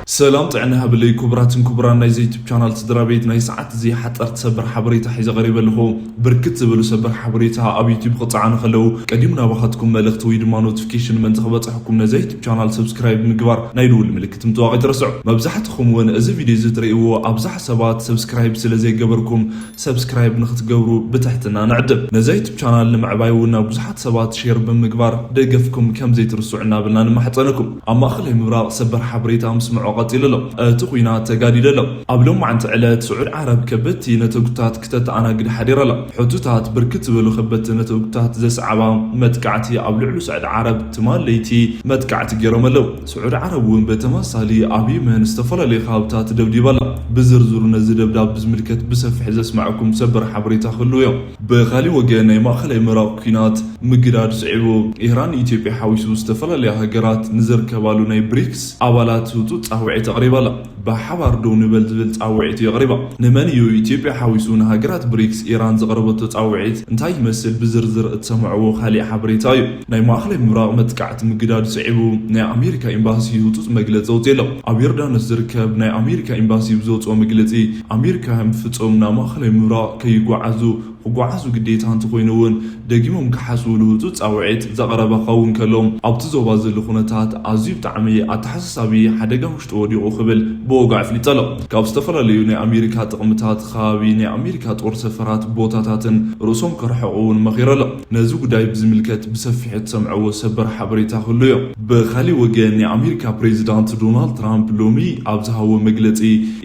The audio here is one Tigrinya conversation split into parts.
ሰላም ጥዕና ይሃበለይ ክቡራትን ክቡራን ናይዚ ዩቱብ ቻናል ስድራ ቤት፣ ናይ ሰዓት እዚ ሓፀርቲ ሰበር ሓበሬታ ሒዘ ቀሪበ ኣለኹ። ብርክት ዝበሉ ሰበር ሓበሬታ ኣብ ዩቱብ ክፀዓኑ ከለዉ ቀዲሙ ናባኻትኩም መልእኽቲ ወይ ድማ ኖቲፊኬሽን ምእንቲ ክበፅሐኩም ነዚ ዩቱብ ቻናል ሰብስክራይብ ምግባር ናይ ደውል ምልክት ምጥዋቕ ኣይትረስዑ። መብዛሕትኹም እውን እዚ ቪድዮ እዚ ትርእይዎ ኣብዛሕ ሰባት ሰብስክራይብ ስለ ዘይገበርኩም ሰብስክራይብ ንክትገብሩ ብትሕትና ንዕድም። ነዚ ዩቱብ ቻናል ንምዕባይ እውን ናብ ብዙሓት ሰባት ሼር ብምግባር ደገፍኩም ከም ዘይትርስዑ እናበልና ንማሕፀነኩም። ኣብ ማእኸላይ ምብራቕ ሰበር ሓበሬታ ምስምዖ ቀፂሉ ኣሎ። እቲ ኲናት ተጋዲደ ኣሎ። ኣብ ሎማዓንቲ ዕለት ስዑድ ዓረብ ከበድቲ ነተጉታት ክተተኣናግድ ሓዲራ ኣላ። ሕቱታት ብርክት ዝበሉ ከበድቲ ነተጉታት ዘስዓባ መጥቃዕቲ ኣብ ልዕሊ ስዑድ ዓረብ ትማል ለይቲ መጥቃዕቲ ገይሮም ኣለዉ። ስዑድ ዓረብ እውን ብተመሳሳሊ ኣብ የመን ዝተፈላለዩ ከባብታት ደብዲባ ኣላ። ብዝርዝሩ ነዚ ደብዳብ ብዝምልከት ብሰፊሕ ዘስማዕኩም ሰበር ሓበሬታ ክህልው እዮም። ብኻሊእ ወገን ናይ ማእኸላይ ምብራቕ ኲናት ምግዳድ ስዒቡ ኢራን ንኢትዮጵያ ሓዊሱ ዝተፈላለያ ሃገራት ንዝርከባሉ ናይ ብሪክስ ኣባላት ህጹጽ ጻውዒት ኣቕሪባ ኣላ። ብሓባር ደው ንበል ዝብል ጻውዒት እዩ ኣቕሪባ። ንመን እዩ ኢትዮጵያ ሓዊሱ ንሃገራት ብሪክስ ኢራን ዘቕረበቶ ጻውዒት እንታይ ይመስል ብዝርዝር እትሰምዕዎ ካሊእ ሓበሬታ እዩ። ናይ ማእኸላይ ምብራቕ መጥቃዕቲ ምግዳድ ስዒቡ ናይ ኣሜሪካ ኤምባሲ ህጹጽ መግለጺ ኣውጺኡ ኣሎ። ኣብ ዮርዳኖስ ዝርከብ ናይ ኣሜሪካ ኤምባሲ ብዘውጽኦ መግለጺ ኣሜሪካውያን ብፍጹም ናብ ማእኸላይ ምብራቕ ከይጓዓዙ ክጓዓዙ ግዴታ እንተኾይኑ እውን ደጊሞም ክሓስብሉ ህጹጽ ጻውዒት ዘቕረበ ክኸውን ከሎ ኣብቲ ዞባ ዘሎ ኩነታት ኣዝዩ ብጣዕሚ ኣተሓሳሳቢ ሓደጋ ውሽጢ ወዲቑ ክብል ብወግዒ ኣፍሊጡ ኣሎ። ካብ ዝተፈላለዩ ናይ ኣሜሪካ ጥቕምታት ከባቢ ናይ ኣሜሪካ ጦር ሰፈራት ቦታታትን ርእሶም ከርሕቑ እውን መኺሩ ኣሎ። ነዚ ጉዳይ ብዝምልከት ብሰፊሑ ትሰምዕዎ ሰበር ሓበሬታ ክህሉ እዩ። ብኻሊእ ወገን ናይ ኣሜሪካ ፕሬዚዳንት ዶናልድ ትራምፕ ሎሚ ኣብ ዝሃቦ መግለጺ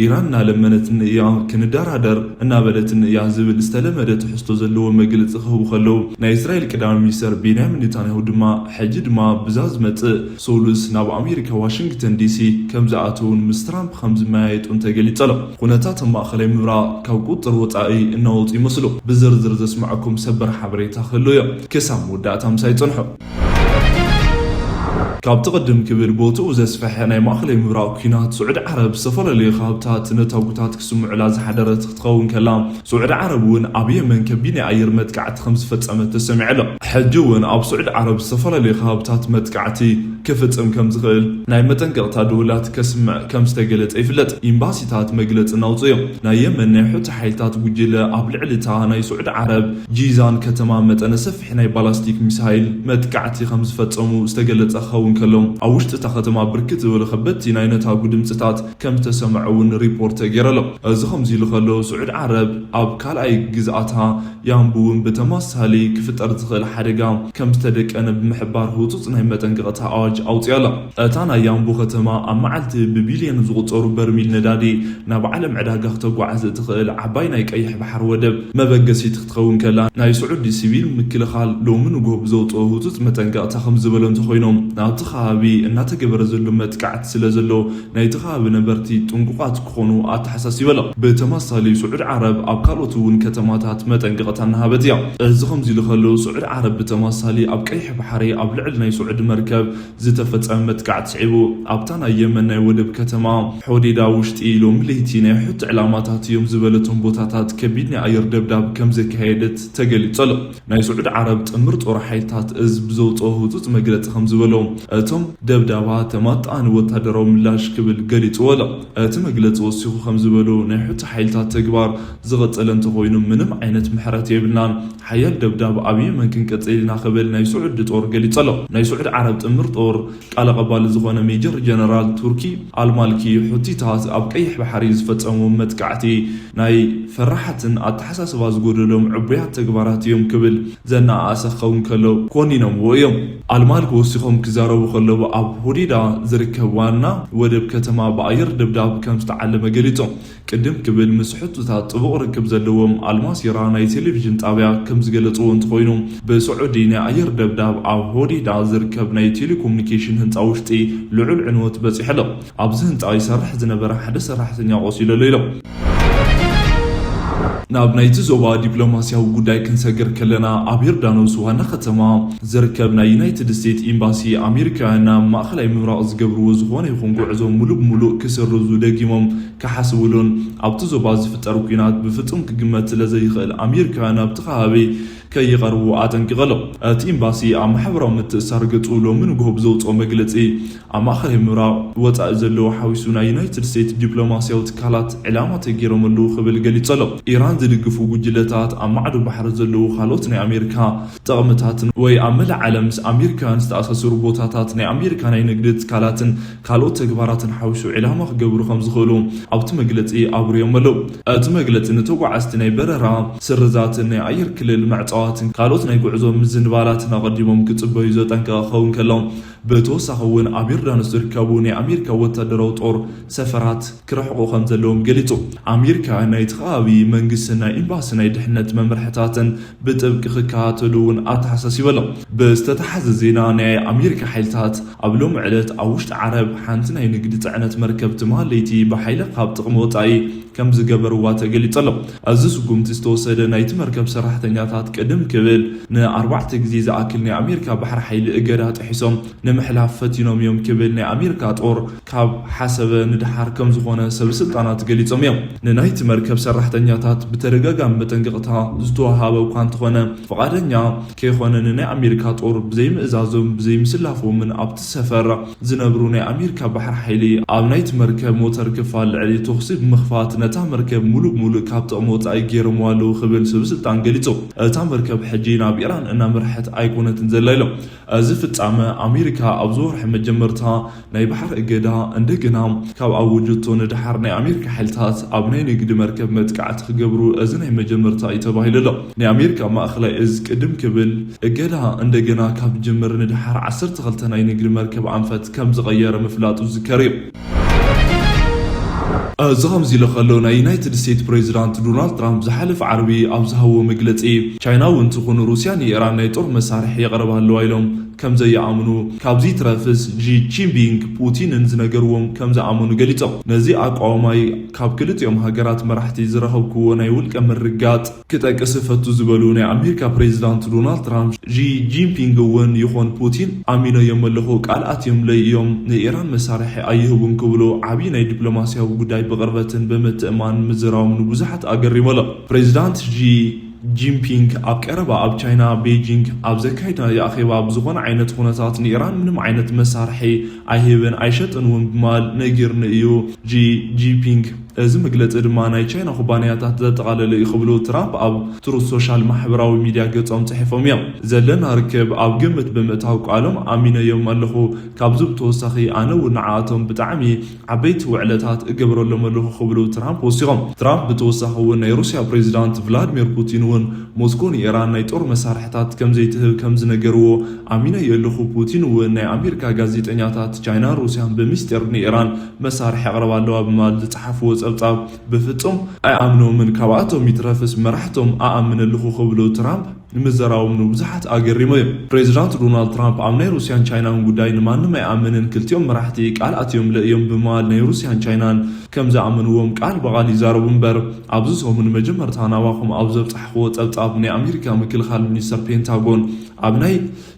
ኢራን እናለመነትኒ እያ ክንደራደር እናበለትኒ እያ ዝብል ዝተለመደ ትሕዝቶ ዘለዎ መግለጺ ክህቡ ከለዉ ናይ እስራኤል ቀዳማይ ሚኒስተር ቤንያሚን ኔታንያሁ ድማ ሕጂ ድማ ብዛ ዝመጽእ ሰሉስ ናብ ኣሜሪካ ዋሽንግተን ዲሲ ከም ዝኣተውን ምስ ትራምፕ ከም ዝመያየጡን ተገሊጹ ኣሎ። ኩነታት ኣብ ማእኸላይ ምብራቕ ካብ ቁጥጥር ወጻኢ እናወጹ ይመስሉ። ብዝርዝር ዘስማዕኩም ሰበር ሓበሬታ ክህሉ እዮም። ክሳብ መወዳእታ ምሳይ ጽንሑ። ካብቲ ቅድም ክብል ቦትኡ ዘስፈሐ ናይ ማእኸላይ ምብራቕ ኲናት ስዑድ ዓረብ ዝተፈላለዩ ከባብታት ነታጉታት ክስምዑላ ዝሓደረት ክትኸውን ከላ ስዑድ ዓረብ እውን ኣብ የመን ከቢድ ናይ ኣየር መጥቃዕቲ ከም ዝፈጸመት ተሰሚዑ ኣሎ። ሕጂ እውን ኣብ ስዑድ ዓረብ ዝተፈላለዩ ከባብታት መጥቃዕቲ ክፍጽም ከም ዝኽእል ናይ መጠንቀቕታ ደወላት ከስምዕ ከም ዝተገለጸ ይፍለጥ። ኤምባሲታት መግለጺ እናውጽኡ እዮም። ናይ የመን ናይ ሑቲ ሓይልታት ጉጅለ ኣብ ልዕሊ እታ ናይ ስዑድ ዓረብ ጂዛን ከተማ መጠነ ሰፊሕ ናይ ባላስቲክ ሚሳይል መጥቃዕቲ ከም ዝፈጸሙ ዝተገለጸ ክኸውን ከሎ ኣብ ውሽጢ እታ ከተማ ብርክት ዝበሉ ከበድቲ ናይ ነታጉ ድምፅታት ከም ዝተሰምዐ እውን ሪፖርት ተገይሩ ኣሎ። እዚ ከምዚ ኢሉ ከሎ ስዑድ ዓረብ ኣብ ካልኣይ ግዝኣታ ያምቡ እውን ብተመሳሳሊ ክፍጠር ዝኽእል ሓደጋ ከም ዝተደቀነ ብምሕባር ህጹጽ ናይ መጠንቀቕታ ኣዋጅ ኣውጺኣ ኣላ። እታ ናይ ያምቡ ከተማ ኣብ መዓልቲ ብቢልዮን ዝቑጸሩ በርሚል ነዳዲ ናብ ዓለም ዕዳጋ ክተጓዓዝ እትኽእል ዓባይ ናይ ቀይሕ ባሕሪ ወደብ መበገሲት ክትኸውን ከላ ናይ ስዑዲ ሲቪል ምክልኻል ሎሚ ንግሆ ብዘውጽኦ ህጹጽ መጠንቀቕታ ከም ዝበሎ እንተኾይኖም ናብቲ ከባቢ እናተገበረ ዘሎ መጥቃዕቲ ስለ ዘሎ ናይቲ ከባቢ ነበርቲ ጥንቁቓት ክኾኑ ኣተሓሳሲበሎም። ብተመሳሳሊ ስዑድ ዓረብ ኣብ ካልኦት እውን ከተማታት መጠንቀቕታ እናሃበት እያ። እዚ ከምዚ ኢሉ ከሎ ስዑድ ዓረብ ብተመሳሳሊ ኣብ ቀይሕ ባሕሪ ኣብ ልዕሊ ናይ ስዑዲ መርከብ ዝተፈጸመ መጥቃዕቲ ስዒቡ ኣብታ ናይ የመን ናይ ወደብ ከተማ ሖዴዳ ውሽጢ ሎሚ ለይቲ ናይ ሑቲ ዕላማታት እዮም ዝበለቶም ቦታታት ከቢድ ናይ ኣየር ደብዳብ ከም ዘካየደት ተገሊጹ ኣሎ። ናይ ስዑድ ዓረብ ጥምር ጦር ሓይልታት እዚ ብዘውፅኦ ህፁፅ መግለፂ ከም ዝበሎ እቶም ደብዳባ ተማጣኒ ወታደራዊ ምላሽ ክብል ገሊፅዎ ኣሎ። እቲ መግለፂ ወሲኹ ከም ዝበሎ ናይ ሑቲ ሓይልታት ተግባር ዝቐፀለ እንተኾይኑ ምንም ዓይነት ምሕረት የብልናን። ሓያል ደብዳብ ኣብ የመን ክንቀፅል ኢና ክብል ናይ ስዑዲ ጦር ገሊፁ ኣሎ። ናይ ስዑዲ ዓረብ ጥምር ጦር ቃል ኣቐባሊ ዝኾነ ሜጀር ጀነራል ቱርኪ ኣልማልኪ ሑቲታት ኣብ ቀይሕ ባሕሪ ዝፈፀምዎ መጥቃዕቲ ናይ ፈራሓትን ኣተሓሳስባ ዝጎደሎም ዕቡያት ተግባራት እዮም ክብል ዘነኣኣሰ ክኸውን ከሎ ኮኒኖምዎ እዮም። ኣልማልኪ ወሲኾም ክዛረቡ ከለዉ ኣብ ሆዴዳ ዝርከብ ዋና ወደብ ከተማ ብኣየር ደብዳብ ከም ዝተዓለመ ገሊጾም። ቅድም ክብል ምስ ሕቱታት ጥቡቕ ርክብ ዘለዎም ኣልማሲራ ናይ ቴሌቪዥን ጣብያ ከም ዝገለጽዎ እንተኾይኑ ብስዑዲ ናይ ኣየር ደብዳብ ኣብ ሆዴዳ ዝርከብ ናይ ቴሌኮሙኒኬሽን ህንፃ ውሽጢ ልዑል ዕንወት በፂሑ ኣሎ። ኣብዚ ህንፃ ይሰርሕ ዝነበረ ሓደ ሰራሕተኛ ቆሲሉ ኣሎ ኢሎም። ናብ ናይቲ ዞባ ዲፕሎማሲያዊ ጉዳይ ክንሰግር ከለና ኣብ ዮርዳኖስ ዋና ከተማ ዝርከብ ናይ ዩናይትድ ስቴትስ ኤምባሲ ኣሜሪካውያን ናብ ማእኸላይ ምብራቕ ዝገብርዎ ዝኾነ ይኹን ጉዕዞ ሙሉእ ብሙሉእ ክስርዙ ደጊሞም ክሓስብሉን ኣብቲ ዞባ ዝፍጠር ኲናት ብፍጹም ክግመት ስለ ዘይኽእል ኣሜሪካውያን ኣብቲ ከባቢ ከይቐርቡ ኣጠንቂቑ ኣሎ። እቲ ኤምባሲ ኣብ ማሕበራዊ ምትእስሳር ገጹ ሎሚ ንግሆ ብዘውጽኦ መግለጺ፣ ኣብ ማእኸላይ ምብራቕ ወጻኢ ዘለዉ ሓዊሱ ናይ ዩናይትድ ስቴትስ ዲፕሎማስያዊ ትካላት ዕላማ ተገይሮም ኣለዉ ክብል ገሊጹ ኣሎ። ኢራን ዝድግፉ ጉጅለታት ኣብ ማዕዶ ባሕሪ ዘለዉ ካልኦት ናይ ኣሜሪካ ጥቕምታትን ወይ ኣብ መላእ ዓለም ምስ ኣሜሪካውያን ዝተኣሳሰሩ ቦታታት ናይ ኣሜሪካ ናይ ንግዲ ትካላትን ካልኦት ተግባራትን ሓዊሱ ዕላማ ክገብሩ ከም ዝኽእሉ ኣብቲ መግለጺ ኣብርዮም ኣለዉ። እቲ መግለጺ ንተጓዓዝቲ ናይ በረራ ስርዛትን ናይ ኣየር ክልል መዕጸዋትን ካልኦት ናይ ጉዕዞ ምዝንባላትን ኣቐዲሞም ክጽበዩ ዘጠንቀቐ ክኸውን ከሎ፣ ብተወሳኺ እውን ኣብ ዮርዳኖስ ዝርከቡ ናይ ኣሜሪካ ወታደራዊ ጦር ሰፈራት ክርሕቑ ከም ዘለዎም ገሊጹ። ኣሜሪካውያን ናይቲ ከባቢ መንግስትን ናይ ኤምባሲ ናይ ድሕነት መምርሕታትን ብጥብቂ ክከታተሉ እውን ኣተሓሳሲቡ ኣሎ። ብዝተተሓዘ ዜና፣ ናይ ኣሜሪካ ሓይልታት ኣብ ሎሚ ዕለት ኣብ ውሽጢ ዓረብ ሓንቲ ናይ ንግዲ ጽዕነት መርከብ ትማል ለይቲ ብሓይሊ ካብ ጥቕሚ ወጻኢ ከም ዝገበርዋ ተገሊጹ ኣሎ። እዚ ስጉምቲ ዝተወሰደ ናይቲ መርከብ ሰራሕተኛታት ቅድም ክብል ንኣርባዕተ ግዜ ዝኣክል ናይ ኣሜሪካ ባሕሪ ሓይሊ እገዳ ጥሒሶም ንምሕላፍ ፈቲኖም እዮም ክብል ናይ ኣሜሪካ ጦር ካብ ሓሰበ ንደሓር ከም ዝኾነ ሰብ ስልጣናት ገሊጾም እዮም። ንናይቲ መርከብ ሰራሕተኛታት ብተደጋጋሚ መጠንቀቕታ ዝተወሃበ እኳ እንተኾነ፣ ፍቓደኛ ከይኾነ ንናይ ኣሜሪካ ጦር ብዘይምእዛዞም ብዘይምስላፎምን ኣብቲ ሰፈር ዝነብሩ ናይ ኣሜሪካ ባሕሪ ሓይሊ ኣብ ናይቲ መርከብ ሞተር ክፋል ልዕሊ ተኹሲ ብምኽፋት ነታ መርከብ ሙሉእ ብሙሉእ ካብ ጥቕሚ ወጻኢ ገይሮምዋ ኣለዉ ክብል ሰብ ስልጣን ገሊጹ። እታ መርከብ ሕጂ ናብ ኢራን እናመርሐት ኣይኮነትን ዘላ ኢሎም። እዚ ፍጻመ ኣሜሪካ ኣብዚ ወርሒ መጀመርታ ናይ ባሕሪ እገዳ እንደገና ካብ ኣወጀቶ ንደሓር ናይ ኣሜሪካ ሓይልታት ኣብ ናይ ንግዲ መርከብ መጥቃዕቲ ክገብሩ እዚ ናይ መጀመርታ እዩ ተባሂሉ ኣሎ። ናይ ኣሜሪካ ማእኸላይ እዝ ቅድም ክብል እገዳ እንደገና ካብ ዝጅምር ንደሓር ዓሰርተ ክልተ ናይ ንግዲ መርከብ ኣንፈት ከም ዝቐየረ ምፍላጡ ዝዝከር እዩ። እዚ ከምዚ ኢሉ ከሎ፣ ናይ ዩናይትድ ስቴትስ ፕሬዚዳንት ዶናልድ ትራምፕ ዝሓለፈ ዓርቢ ኣብ ዝሃቦ መግለጺ፣ ቻይና እውን ትኹን ሩስያ ንኢራን ናይ ጦር መሳርሒ የቕርባ ኣለዋ ኢሎም ከም ዘይኣምኑ፣ ካብዚ ትረፍስ ጂ ጂንፒንግ ፑቲንን ዝነገርዎም ከም ዝኣመኑ ገሊጾም። ነዚ ኣቃውማይ ካብ ክልቲኦም ሃገራት መራሕቲ ዝረኸብክዎ ናይ ውልቀ ምርግጋጽ ክጠቅስ እፈቱ ዝበሉ ናይ ኣሜሪካ ፕሬዚዳንት ዶናልድ ትራምፕ፣ ጂ ጂንፒንግ እውን ይኹን ፑቲን ኣሚነዮም ኣለኹ፣ ቃል ኣትዮምለይ እዮም፣ ንኢራን መሳርሒ ኣይህቡን ክብሉ ዓብዪ ናይ ዲፕሎማስያዊ ጉዳይ ብቕርበትን ብምትእምማን ምዝራቦም ንብዙሓት ኣገሪሙ ኣሎ። ፕሬዚዳንት ጂ ጂንፒንግ ኣብ ቀረባ ኣብ ቻይና ቤጂንግ ኣብ ዘካየድናዮ ኣኼባ ብዝኾነ ዓይነት ኩነታት ንኢራን ምንም ዓይነት መሳርሒ ኣይህብን ኣይሸጥን እውን ብምባል ነጊርኒ እዩ። ጂ ጂንፒንግ እዚ መግለጺ ድማ ናይ ቻይና ኩባንያታት ዘጠቓለለ እዩ ክብሉ ትራምፕ ኣብ ትሩዝ ሶሻል ማሕበራዊ ሚድያ ገጾም ጽሒፎም እዮም። ዘለና ርክብ ኣብ ግምት ብምእታው ቃሎም ኣሚነዮም ኣለኹ። ካብዚ ብተወሳኺ ኣነ እውን ንዓኣቶም ብጣዕሚ ዓበይቲ ውዕለታት እገብረሎም ኣለኹ ክብሉ ትራምፕ ወሲኾም። ትራምፕ ብተወሳኺ እውን ናይ ሩስያ ፕሬዚዳንት ቭላድሚር ፑቲን እውን ሞስኮ ንኢራን ናይ ጦር መሳርሕታት ከም ዘይትህብ ከም ዝነገርዎ ኣሚነዮ ኣለኹ። ፑቲን እውን ናይ ኣሜሪካ ጋዜጠኛታት ቻይናን ሩስያን ብምስጢር ንኢራን መሳርሒ ኣቕርባ ኣለዋ ብምባል ዝጸሓፍዎ ጸብጻብ ብፍጹም ኣይኣምኖምን፣ ካብኣቶም ይትረፍስ መራሕቶም ኣኣምን ኣለኹ ክብሉ ትራምፕ ምዝራቦም ንብዙሓት ኣገሪሙ እዩ። ፕሬዚዳንት ዶናልድ ትራምፕ ኣብ ናይ ሩስያን ቻይናን ጉዳይ ንማንም ኣይኣምንን፣ ክልቲኦም መራሕቲ ቃል ኣትዮም ለእዮም ብምባል ናይ ሩስያን ቻይናን ከም ዝኣመንዎም ቃል ብቓል ይዛረቡ እምበር፣ ኣብዚ ሰሙን መጀመርታ ናባኹም ኣብ ዘብጻሕክዎ ጸብጻብ ናይ ኣሜሪካ ምክልኻል ሚኒስተር ፔንታጎን ኣብ ናይ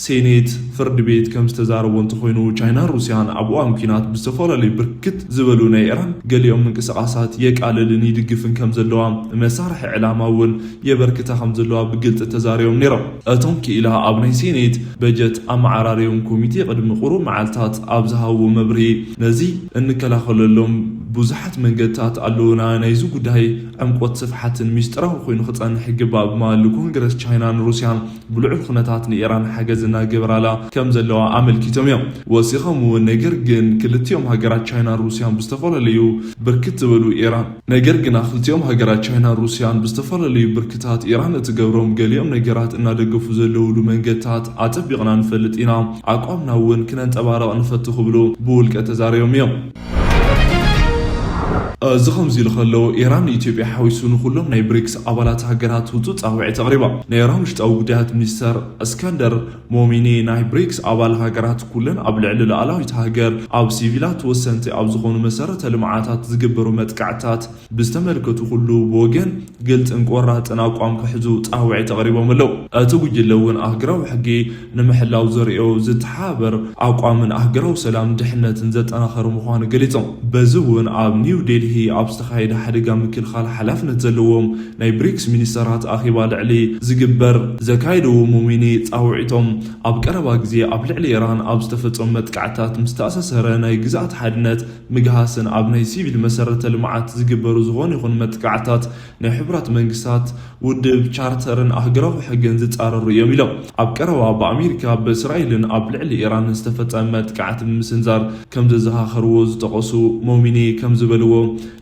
ሴኔት ፍርዲ ቤት ከም ዝተዛረቦ እንተኾይኑ፣ ቻይናን ሩስያን ኣብ እዋን ኲናት ብዝተፈላለዩ ብርክት ዝበሉ ናይ ኢራን ገሊኦም ምንቅስቓሳት የቃልልን ይድግፍን ከም ዘለዋ፣ መሳርሒ ዕላማ እውን የበርክታ ከም ዘለዋ ብግልጺ ተዛሪቦም ነይሮም። እቶም ክኢላ ኣብ ናይ ሴኔት በጀት ኣመዓራርዮም ኮሚቴ ቅድሚ ቁሩብ መዓልታት ኣብ ዝሃብዎ መብርሂ፣ ነዚ እንከላኸለሎም ብዙሓት መንገድታት ኣለዉና። ናይዚ ጉዳይ ዕምቆት ስፍሓትን ሚስጥራዊ ኮይኑ ክጸንሕ ይግባእ ብምባል ንኮንግረስ ቻይናን ሩስያን ብልዑል ኩነታት ንኢራን ሓገዝ እናገበራላ ከም ዘለዋ ኣመልኪቶም እዮም። ወሲኾም እውን፣ ነገር ግን ክልቲኦም ሃገራት ቻይናን ሩስያን ብዝተፈላለዩ ብርክት ዝበሉ ኢራን፣ ነገር ግና ክልቲኦም ሃገራት ቻይናን ሩስያን ብዝተፈላለዩ ብርክታት ኢራን እትገብሮም ገሊኦም ነገራት እናደገፉ ዘለውሉ መንገድታት ኣጸቢቕና ንፈልጥ ኢና። ኣቋምና እውን ክነንጸባርቕ ንፈቱ ክብሉ ብውልቀ ተዛሪቦም እዮም። እዚ ከምዚ ኢሉ ከሎ፣ ኢራን ንኢትዮጵያ ሓዊሱ ንኩሎም ናይ ብሪክስ ኣባላት ሃገራት ህጹጽ ጻውዒት ኣቕሪባ። ናይ ኢራን ውሽጣዊ ጉዳያት ሚኒስተር እስከንደር ሞሚኒ፣ ናይ ብሪክስ ኣባል ሃገራት ኩለን ኣብ ልዕሊ ሉዓላዊት ሃገር፣ ኣብ ሲቪላት ወሰንቲ ኣብ ዝኾኑ መሰረተ ልምዓታት ዝግበሩ መጥቃዕትታት ብዝተመልከቱ ኩሉ ብወገን ግልጽን ቆራጽን ኣቋም ክሕዙ ጻውዒት ኣቕሪቦም ኣለዉ። እቲ ጉጅለ እውን ኣህግራዊ ሕጊ ንምሕላው ዘርእዮ ዝተሓባበር ኣቋምን ኣህግራዊ ሰላም ድሕነትን ዘጠናኸረ ምዃኑ ገሊጾም። በዚ እውን ኣብ ኒው ዴልሂ ኣብ ዝተኻየደ ሓደጋ ምክልኻል ሓላፍነት ዘለዎም ናይ ብሪክስ ሚኒስተራት ኣኼባ ልዕሊ ዝግበር ዘካየደዎ ሞሚኒ ጻውዒቶም ኣብ ቀረባ ግዜ ኣብ ልዕሊ ኢራን ኣብ ዝተፈጸሙ መጥቃዕታት ምስ ተኣሳሰረ ናይ ግዝኣት ሓድነት ምግሃስን ኣብ ናይ ሲቪል መሰረተ ልምዓት ዝግበሩ ዝኾኑ ይኹን መጥቃዕታት ናይ ሕቡራት መንግስታት ውድብ ቻርተርን ኣህግራዊ ሕግን ዝጻረሩ እዮም ኢሎም። ኣብ ቀረባ ብኣሜሪካ ብእስራኤልን ኣብ ልዕሊ ኢራን ዝተፈጸመ መጥቃዕቲ ብምስንዛር ከም ዘዘኻኸርዎ ዝጠቐሱ ሞሚኒ ከም ዝበልዎ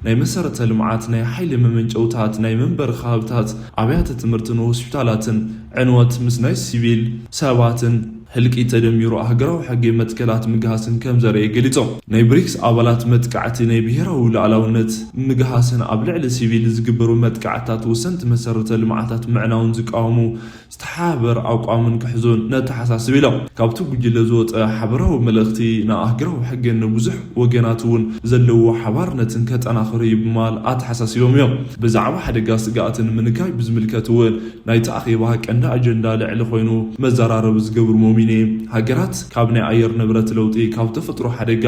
ናይ መሰረተ ልምዓት ናይ ሓይሊ መመንጨውታት ናይ መንበሪ ከባብታት ኣብያተ ትምህርትን ሆስፒታላትን ዕንወት ምስ ናይ ሲቪል ሰባትን ህልቂት ተደሚሩ ኣህግራዊ ሕጊ መትከላት ምግሃስን ከም ዘርኤ ገሊጾም። ናይ ብሪክስ ኣባላት መጥቃዕቲ ናይ ብሄራዊ ሉዓላውነት ምግሃስን ኣብ ልዕሊ ሲቪል ዝግበሩ መጥቃዕታት ወሰንቲ መሰረተ ልምዓታት ምዕናውን ዝቃወሙ ዝተሓባበር ኣቋምን ክሕዙን ነተሓሳስብ ኢሎም። ካብቲ ጉጅለ ዝወፀ ሓበራዊ መልእኽቲ ንኣህግራዊ ሕግን ንብዙሕ ወገናት እውን ዘለዎ ሓባርነትን ከጠናኽሩ እዩ ብምባል ኣተሓሳሲቦም እዮም። ብዛዕባ ሓደጋ ስጋኣትን ምንካይ ብዝምልከት እውን ናይቲ ኣኼባ ቀንዲ ኣጀንዳ ልዕሊ ኮይኑ መዘራረቢ ዝገብሩ ሞሚኔ፣ ሃገራት ካብ ናይ ኣየር ንብረት ለውጢ፣ ካብ ተፈጥሮ ሓደጋ፣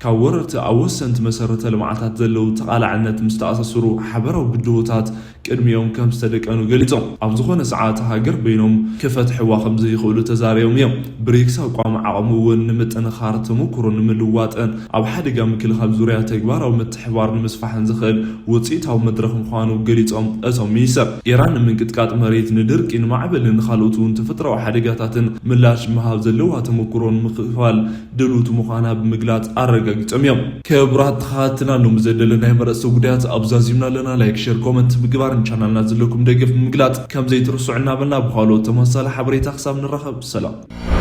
ካብ ወረርቲ ኣብ ወሰንቲ መሰረተ ልምዓታት ዘለዉ ተቓላዕነት ምስ ተኣሳስሩ ሓበራዊ ብድሆታት ቅድሚኦም ከም ዝተደቀኑ ገሊጾም። ኣብ ዝኾነ ሰዓት ሃገር በይኖም ክፈትሕዋ ከም ዘይኽእሉ ተዛሪቦም እዮም። ብሪክስ ኣቋም ዓቕሚ እውን ንምጥንኻር ተመኩሮ ንምልዋጥን ኣብ ሓደጋ ምክልኻል ዙርያ ተግባራዊ ምትሕባር ንምስፋሕን ዝኽእል ውፅኢታዊ መድረኽ ምዃኑ ገሊጾም እቶም ሚኒስተር። ኢራን ንምንቅጥቃጥ መሬት፣ ንድርቂ፣ ንማዕበልን ንኻልኦት እውን ተፈጥሮኣዊ ሓደጋታትን ምላሽ ምሃብ ዘለዋ ተመኩሮ ንምክፋል ድሉት ምዃና ብምግላጽ ኣረጋጊጾም እዮም። ክቡራት ተኸታተልና ሎሚ ዘደለናዮም ኣርእስተ ጉዳያት ኣብዛዚምና ኣለና። ላይክ፣ ሸር፣ ኮመንት ምግባርን ቻናልና ዘለኩም ደገፍ ብምግላጽ ከም ዘይትርስዑ እናበልና ብኻልኦት ተመሳሳሊ ሓበሬታ ክሳብ ንራኸብ ሰላም።